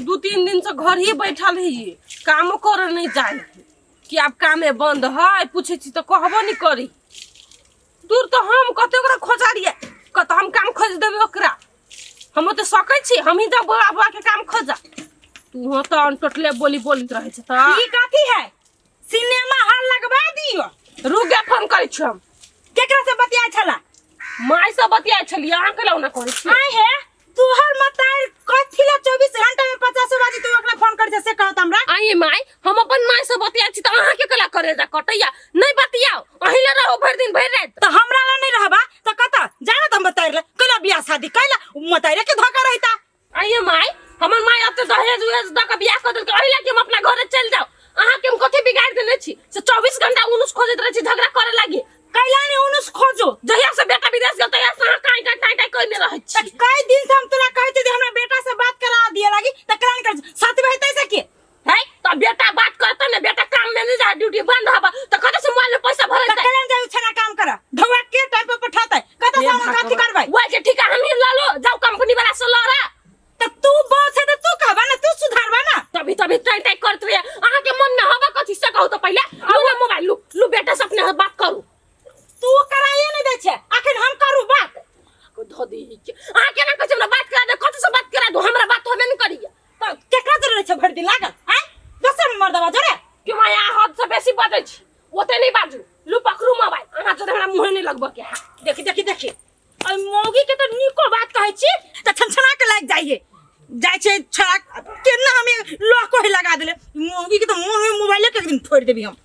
2-3 दिन से घर ही बैठल ही, कामो करे नहीं जाए कि आब कामे बंद है। पूछे छी तो कहबो नहीं करी। दूर तो हम कते ओकरा खोजारिए, कत हम काम खोज देबै ओकरा। हम ओते सकै छी? हम ही जाऊ बौआ बौआ के काम खोजा। तू हो तो अनटोटले बोली बोलैत रहै छै तऽ। ई कथी है? सिनेमा हॉल लगवा दियो। रुक गे, फोन करै छी हम। केकरा से बतिया छला? माय से बतिया छलियै, अहाँ केला ओना करै छी? आय हे, तोहर मतार कथी ला 24 घंटा में 50 बाजी तू ओकरा फोन कर से कहत हमरा? आइए माय, हम अपन माय से बतिया छी तऽ अहाँ के केला करे जा कटैया? नहीं बतियाओ, अहीं ले रहो भरि दिन भरि राति। तो हमरा ला नहीं रहबा तो कत जाना? त मतार ला कैला बियाह शादी कैला? मतारे के धोखा रहता। आइए माय, हमर माय एते दहेज उहेज दऽ के बियाह कऽ देलकै, अही ला कि हम अपना घरे चलि जाउ? अहाँ के हम कथी बिगाड़ देने छी से 24 घंटा उनुस खोजैत रहै छी झगड़ा करे लागी? कैला ने उनुस खोजो? जहिया से बेटा विदेश गेल तहिया से अहाँ काई काई टाई टाई कइने रहै त छी। कई दिन से हम तोरा कहै छी जे हमरा बेटा से बात करा दिए लागी, त करा नहीं कर साथ में हेतै से के है त बेटा बात करत ने, बेटा काम में नहीं जा, ड्यूटी बंद हबा त कत से मोबाइल में पैसा भरत? त कैला जाउ छना काम कर ढौआ के टाइम पर पठातै, कत से हम कथी करबै? वही के ठिका हम ही ल लो, जाओ कंपनी वाला से लड़ा। त तू बॉस है त तू कहबा ना, तू सुधारबा ना। तभी तभी टाई टाई करत रहे। अहाँ के मन में हवा कथी से कहू तो पहले। लू ना मोबाइल, लू लू, बेटा से अपने बात करू। तू कराइए नहीं दै छै, अखन हम करू बात। को धो दी के अहाँ केना कहै छै हमरा बात करा दे? कथी से बात करा दू? हमरा बात होबे नहीं करिए। त केकरा जरूरत छै भरि दिन लागल आय दोसर मर्दवा जोरे? कि माया हद से बेसी बजै छी, ओते नहीं बाजू। लू पकड़ू मोबाइल, अहाँ जोरे हमरा मुँहे नहीं लगबऽ के। हाँ। देखी देखी देखी, अइ मौगी के तो नीको बात कहै छी त छनछना के लागि जाइए जाइ छै। छड़ा केना हमें लोह कोही लगा देले मौगी के, तो मुंह में मोबाइले के एक दिन फोड़ देबी हम।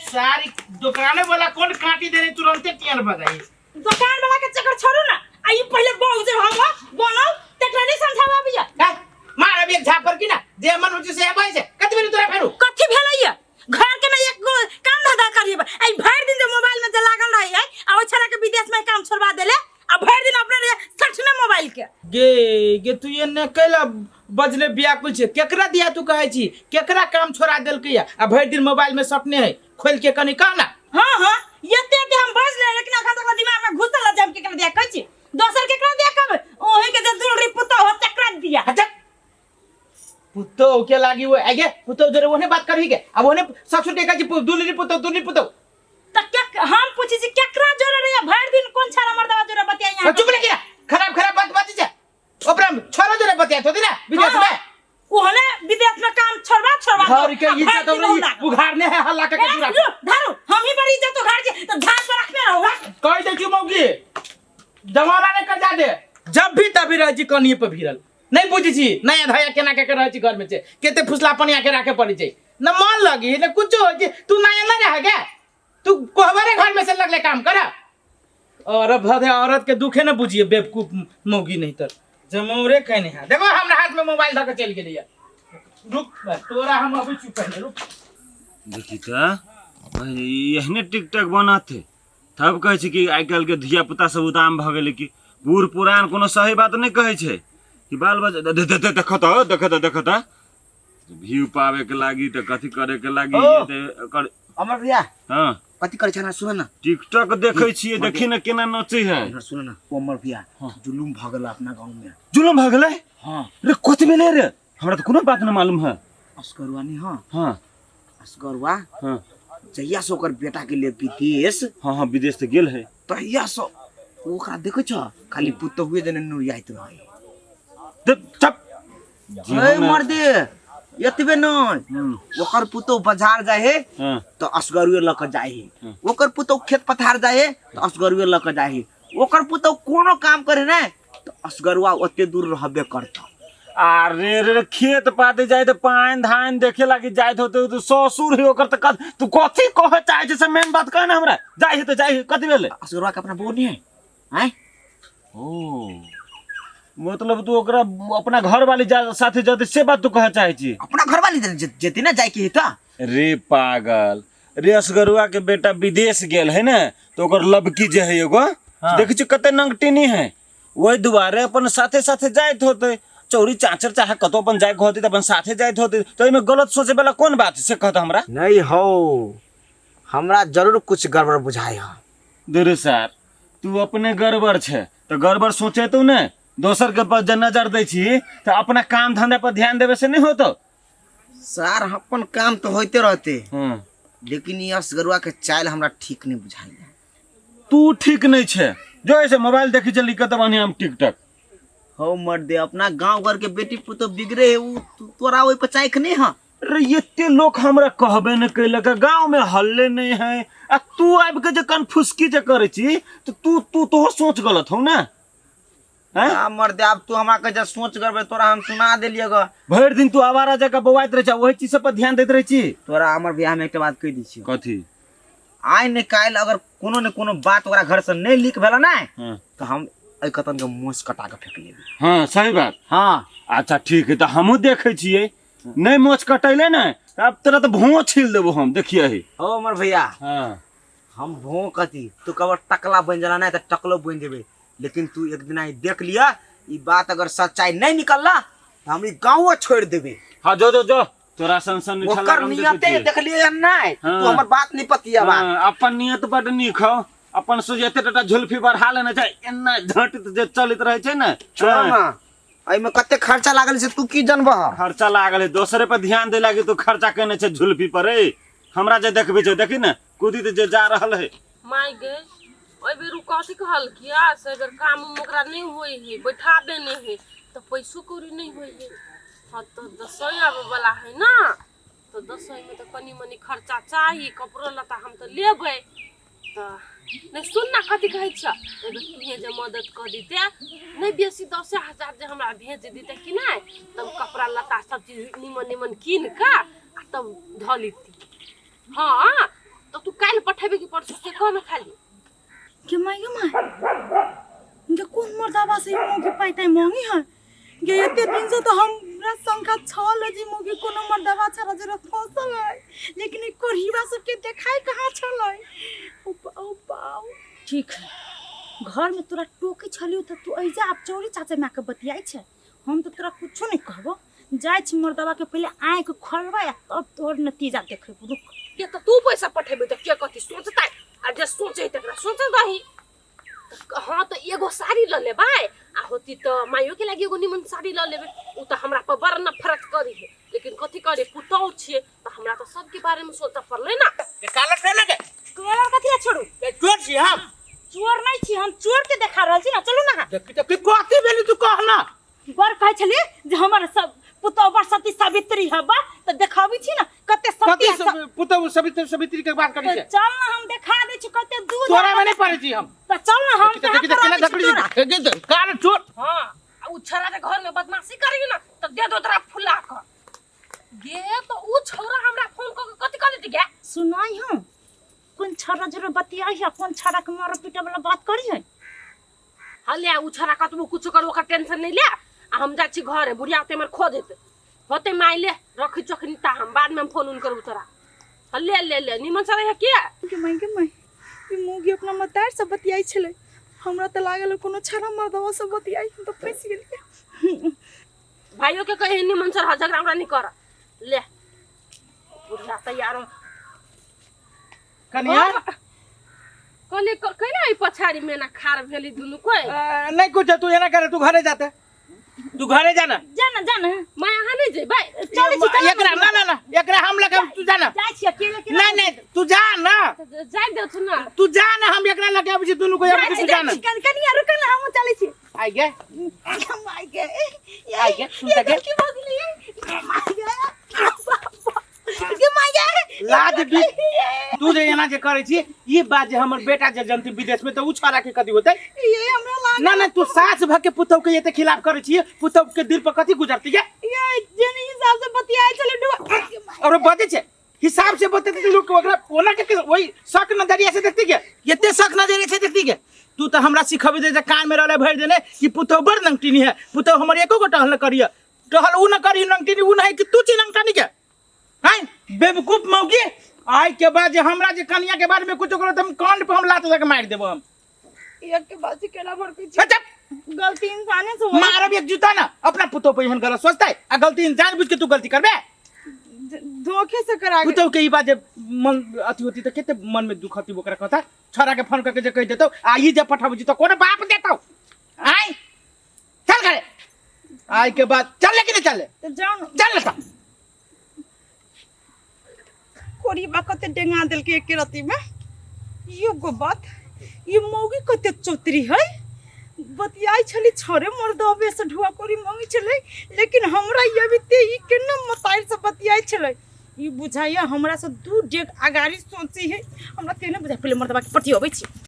सारी दुकाने वाला कौन काटी देने, तुरंते टियर बजाई। दुकान वाला के चक्कर छोड़ू ना, आ ई पहले बहु जे हम बनल तेकरा नहीं समझावा बिया। का मार अभी एक झापर की ना, जे मन हो से आबै छै। कत बेरी तोरा फेरू कथी भेलैया? घर के ना एक गो काम धंधा करिए। आई भरि दिन जे मोबाइल में जे लागल रही है, आ ओ छड़ा के विदेश में काम छोड़वा देले, आ भरि दिन अपने रहे सठने मोबाइल के। गे गे, तू एने कैला बजले व्याकुल छै? केकरा दिया तू कहै छी? केकरा काम छोड़ा देलकै या आ भरि दिन मोबाइल में सटने है? खोल के कनी कह ना। हाँ हाँ, एते एते हम बजले, लेकिन अखन तक दिमाग में घुसल जे हम केकरा दिया कहै छी। दोसर केकरा दिया कहबै? ओही के जे दुलरी पुतोह हो तकरा दिया। अच्छा, पुतोह के लागी वो आगे पुतोह जरे ओने बात करही के, अब ओने ससुर के कहै छी दुलरी पुतोह, दुलरी पुतोह। त के हम पूछी छी केकरा जोरे रे भरि दिन कोन छाड़ा मर्दवा जोरे बतिया यहाँ? चुप ले, किया खराब खराब बात बाजी छै? ओकरा छोरा जोरे बतिया थोड़ी ना विदेश में। ओहने विदेश में काम छोड़वा छोड़वा घर के इज्जत हमरा उघारने है हल्ला के दूरा। धारू हम ही बड़ी इज्जत उघार जे त धार पर रखने रहो। कह दे छी मौगी जमाना ने कर जा दे। जब भी तभी रह छी कनिए पर भिरल, नहीं बुझै छी नया धया केना के रहै छी घर में छै, केते फुसला पनिया के राखे पड़ै छै। न मन लगी न कुछो होइ छै। तू नया न रह गे, तू कोहबरे घर में से लगले काम कर। औरत भदे औरत के दुखे न बुझिए, बेवकूफ मौगी। नहीं तर जमौरे कहने है, देखो हमरा हाथ में मोबाइल धऽ के चलि गेलैया। रुक तोरा हम अबै छी, पहिले रुक। देखी तऽ एहने टिकटक बनत तब कहै छै कि आइ काल्हिके धिया पुता सब उदाम भऽ गेलै, कि बूढ़ पुरान कोनो सही बात नहि कहै छै कि बाल बच्चा देखऽ तऽ देखऽ तऽ देखऽ तऽ व्यू पावे के लागी तऽ कथी करे के लागी। ओ। तऽ एकर अमर भैया। हाँ। कथी करै छना? सुन ना। टिकटक देखै छियै, देखी ने केना नचै है। इधर सुन ना ओ अमर भैया, जुलुम भऽ गेल अपना गाँव में। जुलुम भऽ गेलै? हाँ। रे कथी भेलै रे? हमरा तऽ कोनो बात नहि मालूम है। असगरुआ नहीं? हाँ। हाँ। असगरुआ। हाँ। जहिया से ओकर बेटा के लिए विदेश। हाँ हाँ, विदेश तऽ गेल है। तहिया से ओकरा देखै छ खाली पुतहुए जेना नुरियाइत रहै। चुप। ए मर्दे, एतबे नहीं, ओकर पुतोह बाजार जाए है तो असगरुए लऽ के जाए है। ओकर पुतोह खेत पथार जाए है तो असगरुए लऽ के जाए है। ओकर पुतोह कोनो काम करे ने तो असगरुआ ओते दूर रहबे करता। अरे रे रे, खेत पाते जाए तो पान धान देखे लागी जाइत होते तो ससुर है ओकर, त तू कथी कहे चाहे छै से मेन बात कह ना हमरा। जाय है तो जाय है, कथी भेलै? असगरुआ के अपना बहू नहीं है आय? ओ मतलब तू ओकरा अपना घर वाली जा साथे जते से बात तू कहे चाहे छी? अपना घर वाली जेती ना, जाय के है त। रे पागल रे, असगरुआ के बेटा विदेश गेल है ने तो ओकर लबकी जे है एगो। हाँ। देखै छी कते नंगटिनी है, ओहि दुआरे अपन साथे साथे जाइत होते। चौरी चाचर चाहे कतौ अपन जाइके होते तऽ अपन साथे जाइत होते, तऽ एहिमे गलत सोचे वाला कोन बात है से कहत हमरा। नहीं हो, हमरा जरूर कुछ गड़बड़ बुझाय है। दुरु सर, तू अपने गड़बड़ छे तऽ गड़बड़ सोचेतौ ने। दोसर के पर जे नजर दै छी तऽ अपना काम धंधा पर ध्यान देवे से नहीं होतो। सर अपन काम तो होते रहते, हम्म। लेकिन ई असगरुआ के चाल हमरा ठीक नहीं बुझाइया। तू ठीक नहीं छे, जो ऐसे मोबाइल देखी चली कत बढ़िया हम टिकटॉक। हो मर्दे, अपना गांव घर के बेटी पुतो बिगड़े है, उ तोरा ओइ पर चाइख नहीं है। अरे एते लोग हमरा कहबे न कैलक, गांव में हल्ले नहीं है, आ तू आबि के जे कन्फुसकी जे करै छी तो तू तू तो सोच गलत हो ना। हैं? आ मर्दे, आब तू हमरा के जे सोच करबे तोरा हम सुना देलिए ग। भरि दिन तू आवारा जगह बौआइत रहै छ, ओहि चीज सब पर ध्यान दैत रहै छी। तोरा हमर बियाह में एकटा बात कहि दै छियौ। कथी? आइ ने काल्हि अगर कोनो ने कोनो बात ओकरा घर से नहीं लीक भेल ना, हाँ। तो हम एहि कतन के मोस कटा के फेंक लेबै। हाँ सही बात। हाँ। अच्छा ठीक है, तो हमहूँ देखै छियै, नहीं मोछ कटैले ने अब तोरा तो भों छील देबो हम, देखिए ही। हो हमर भैया। हाँ। हम भों कथी, तू कबर टकला बन जाला ना तो टकलो बन जेबे, लेकिन तू एक दिन आई देख लिया, ई बात अगर सच्चाई नहीं निकलला तो हम ई गांवो छोड़ देबे। हाँ जो जो जो तोरा सन सन निठल्ला ओकर हम देखै नियते छियै। देख लिया नहीं, हाँ। तू हमर बात नहीं पतियाबा। हाँ, अपन नियत बड नीक हौ, अपन सोझे एते टाटा झुल्फी बढ़ा लेने छै, एना झटत जे चलैत रहै छै ने। छोड़ हाँ। ना, एहिमे कते खर्चा लागल छै तू की जनबह? खर्चा लागल है, दोसरे पर ध्यान दे लागे तू खर्चा केने छै झुल्फी पर। रे हमरा जे देखबे छै देखी ने कुदी जे जा रहल है। माय गे, ओहि बेर उ कथी कहलकिया से अगर काम उम ओकरा नहीं होय है, बैठा देने है तो पैसो कौड़ी नहीं होय है। हाँ तो दसई आबे वाला है ना, तो दसई में तो कनी मनी खर्चा चाही, कपड़ो लत्ता हम तो लेबै। तो नहीं सुन ना कथी कहै छ, एहि बेर तुहे जे मदद कऽ दिते, नहीं बेसी 10,000 जे हमरा भेज दिते कि नहीं, तब कपड़ा लत्ता सब चीज निमन निमन कीन कऽ आ तब धऽ लेती। हाँ तो तू काल्हि पठेबे कि परसू से कह ना खाली। के माय गे माय, गे कोन मर्दाबा से मोगी पाइते मांगी है गे? एते दिन से तो हमरा शंका छल जे मोगी कोनो मर्दाबा छड़ा जरा फसल है, लेकिन ई कोढ़ीबा सबके देखाय कहाँ छलै। ओ बाऊ। ठीक है, घर में तोरा टोके छलियो त तू ऐजा आब चोरी चाचा माय के बतियाइ छै, हम तो तोरा कुछो नहीं कहबो। जाइ छी मर्दाबा के पहिले आँखि खोलबै आ तब तोहर नतीजा देखेबो। रुक के त तू पैसा पठेबे त के कथी सोचतै, आ जे सोचै तकरा सोचे दही। हाँ तो एगो साड़ी ल लेबै, आ होती त माइयो के लागि एगो निमन साड़ी ल लेबै। उ त हमरा पर बड़ नफरत करी है, लेकिन कथी करे पुतौ छियै त हमरा त सबके बारे में सोचे पड़लै ना। कालर से लगे कलर कथी ला छोड़ू? ए, चोर छी हम? चोर नहीं छी हम, चोर के देखा रहल छी ना। चलू ना। देखी त की कथी भेली तू कह ना। बड़ कहै छली जे हमर सब पुतौ बड़ सती सावित्री हबा, त देखाबै छी ना कते सती कथी है सब पुतौ सवित्री सवित्री के बात करै त छै? चल ना हम देखा दै छी कते दूध तोरा में नहीं पड़ै छी हम। त चल ना हम देखी त देखी त केना धकड़ी छी। ए, गे, कान चोर। हां, आ उ छड़ा के घर में बदमाशी करी ना त दे दो तोरा फुला क गे। तो उ छौरा हमरा फोन क के कथि कहली गे? सुनाई हम कोन छड़ा जरूर बतियाई है, कोन छड़ा के मारो पीटे वाला बात करी है। हले उ छड़ा कतबो कुछ कर ओकर टेंशन नहीं ले, आ हम जाइ छी घरे, बुढ़िया होते हमर खो देते होते माय ले रखी चखनी ता हम बाद में हम फोन उन करबो तोरा। हले ले ले निमन से रहे के। के माय के माय, ई मौगी अपना मतार से बतियाई छलै, हमरा त लागल कोनो छड़ा मर्दवा से बतियाई, हम त फंसि गेलियै। भाइयों के कहे निमन से रह, झगड़ा उगड़ा नहीं कर। ले बुढ़िया तैयार हो। कनिया कहले केना ई पछाड़ी में ना खार भेली दुनू कोई? नहीं कुछ, तू एना करे, तू घरे जाते, तू घरे जाना। जाना जाना मैं यहाँ नहीं जेबै। चलै छी, चलै एकरा ना ना ना, एकरा हम लगे तू जाना। जाइ छी अकेले के। नहीं नहीं तू जा ना। जाय देथु ना। तू जा ना, हम एकरा लगे आबै छी दुनू कोई आबै छी, तू जा ना। कनिया रुक ना, हम चलै छी। आई गे। माय गे, आई गे, सुन त गे। की भऽ गेलै? माय गे, गे माय गे। लाज भी तू जे एना जे करै छी, ई बात जे हमर बेटा जे जनती विदेश में त उ छोरा के कथी होतै? ये हमरा लाग ना ना, तू सास भ के पुतौ के एते खिलाफ करै छी, पुतौ के दिल पर कथी गुजरती गे? ये जेन हिसाब से बतियाइ छलै डुबा और बजै छै हिसाब से बतेते लोग के ओकरा ओना के वही शक नजरिया से देखती गे, एते शक नजरिया से देखती गे। तू त हमरा सिखबे दे जे कान में रहले भरि देने कि पुतौ बड़ नंगटिनी है, पुतौ हमर एको गो टहल न करिय, टहल उ न करी नंगटिनी उ नहीं कि तू छी नंगटानी के। हैं बेवकूफ मौगी, आइ के बाद जे हमरा जे कनिया के बारे में कुछ करो त हम कान पे हम लात लगा मार देबो हम। एक के बाद से केना भड़कै छी? अच्छा। गलती इंसाने से होय। मारब एक जूता ना, अपना पुतौ पे एहन गलत सोचतै आ गलती इंसान बुझ के तू गलती करबे? धोखे से करा के। पुतौ के ई बात जे मन अथी होती त कते मन में दुख होती ओकरा कहता, छोरा के फोन करके जे कहि देतौ आ ई जे पठाबै छी त कोनो बाप देतौ। आइ आइ के बाद चल कि नहीं चले? तऽ जाउ ने। चल ना। कोरिबा कते डेंगा देलकै एके रति में। यो गो बात, ई मौगी कते चौतरी है, बतियाई छली छोरे मर्दबे से ढुआ कोरी मंगी छलै, लेकिन हमरा ई अबिते ई केना मताइर से बतियाई छलै। ई बुझाइया हमरा से दू डेग अगाड़ी सोची है, हमरा तेने बुझाइ। पहिले मर्दबा के पटियबै छी।